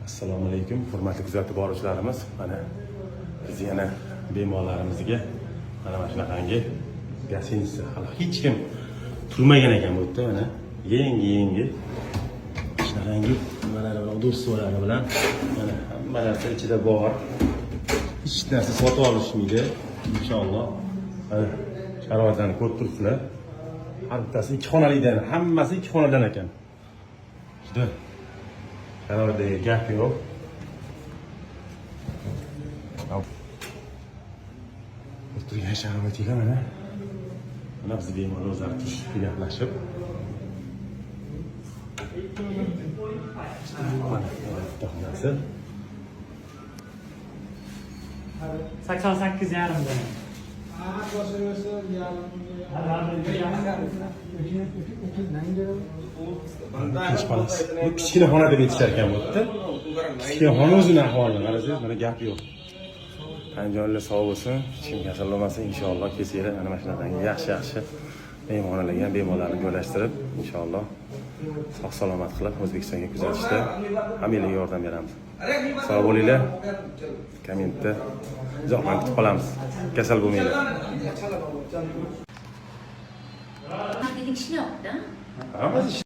Assalomu alaykum, hurmatli kuzatib boruvchilarimiz. Mana biz yana bemorlarimizga mana shunaqangi гостиница, hali hech kim turmagan ekan bu yerda. Mana yangi yangi shunaqangi nimalari bilan, удобство lari bilan, mana hamma narsa ichida bor. Hech narsa sotib olishmaydi, inshaalloh. Mana sharoitlarni ko'rib turibsizlar. Har bittasi ikki xonalidan, hammasi ikki xonadan ekan. Juda sharoitdagi gap yo'q. O'tirgan sharoitiga mana. Mana bizni bemorlar o'zlari turishibdi gaplashib. Mana bitta xonasi. 88,5 dan. Ikkinchi xonasi. Bu kichkina xona deb aytishar ekan bu yerda. Kichkina xona o'zini ahvolini qarasangiz, mana gap yo'q. Tan-jonlar sog' bo'lsin, hech kim kasal bo'lmasin, inshaalloh. Kelsanglar, mana shunaqangi yaxshi yaxshi mehmonxonalarga bemorlarni joylashtirib, inshaalloh sog' salomat qilib O'zbekistonga kuzatishda hammanglarga yordam beramiz. Sog' bo'linglar. Kommentda izohlarni kutib qolamiz. Kasal bo'lmanglar. Dedik, ishlayapti. Hammasi.